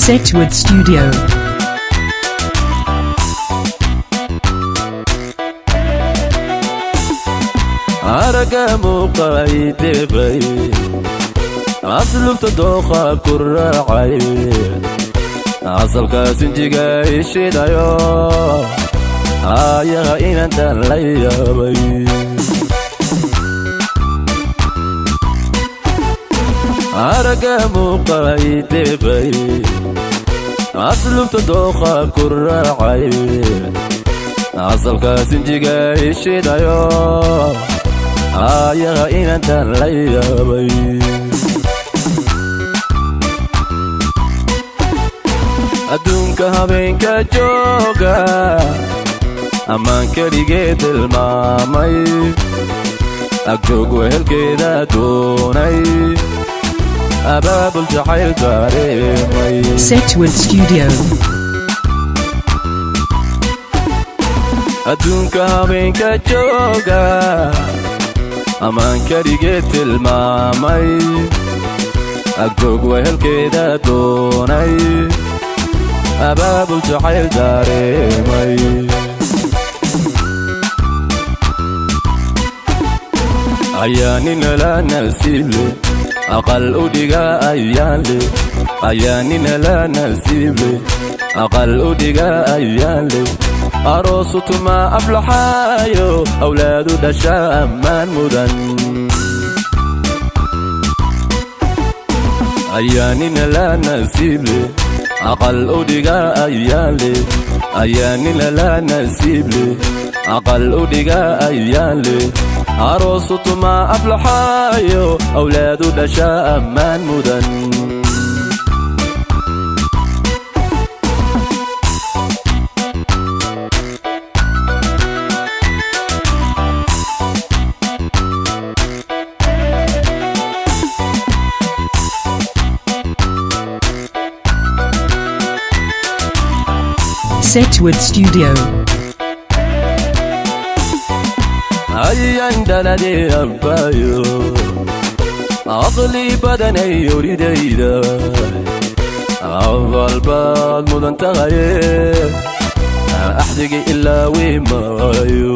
Setwood Studio. Aragga muuqay deeqay, aslubta dooqa ku raacay, asalka sinjiga ishidayo, aayaha inantan la yaabay. Aragga muuqay deeqay, aslubta dooqa ku raacay, asalka sinjiga ishidayo, aayaha inantan la yaabay. Adduunka habeenka jooga ammaan keligee tilmaamay, agjoog wehelkeeda doonay, abaabul jacayl dareemay. Setwood Studio. Adduunka habeenka jooga ammaan keligee tilmaamay, agjoog wehelkeeda doonay, abaabul jacayl dareemay. Ayaanina la nasiible aqal u dhiga ayaanle, ayaanina la nasiible aqal u dhiga ayaanle, aroosu tuma aflaxaayo, awlaadu dhasha ammaan mudan. Ayaanina la nasiible aqal u dhiga ayaanle, ayaanina la nasiible aqal u dhiga ayaanle, aroosu tuma aflaxaayo, awlaadu dhasha ammaan mudan. Setwood Studio. Ayaan dhaladee abbaayo, aqli badanay oridayda, abaal baad mudan tahaye, axdiga ilaawi maayo.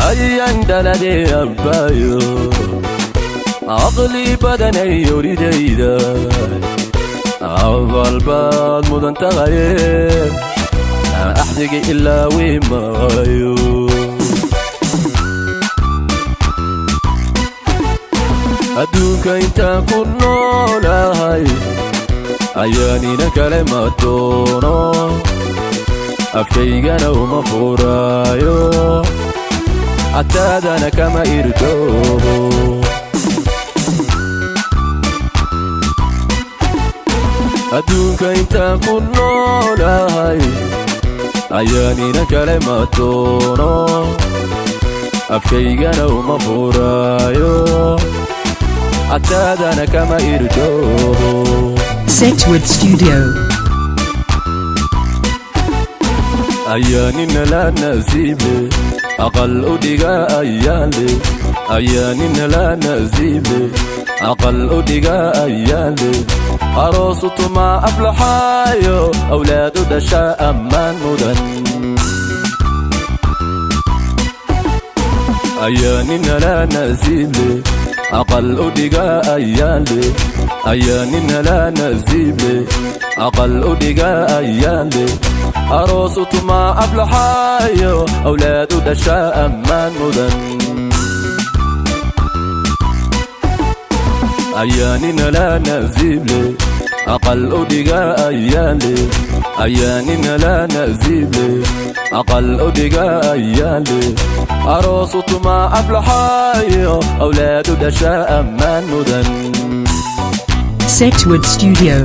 Ayaan dhaladee abbaayo, aqli badanay oridayda, abaal baad mudan tahaye, axdiga ilaawi maayo. Adduunka intaan ku noolahay ayaanina kale ma doono, afkaygana uma furaayo, cadaadana kama irdoobo. Adduunka intaan ku noolahay ayaanina kale ma doono, afkaygana uma furaayo, cadaadana kama irdoobo. Setwood Studio. Ayaanina la nasiible aqal u dhiga ayaanle, ayaanina la nasiible aqal u dhiga ayaanle, aroosu tuma aflaxaayo, awlaadu dhasha ammaan mudan. Ayaanina la nasiible aqal u dhiga ayaanle, ayaanina la nasiible aqal u dhiga ayaanle, aroosu tuma aflaxaayo, awlaadu dhasha ammaan mudan. Ayaanina la nasiible aqal u dhiga ayaanle, ayaanina la nasiible aqal u dhiga ayaanle, aroosu tuma aflaxaayo, awlaadu dhasha ammaan mudan. Setwood Studio.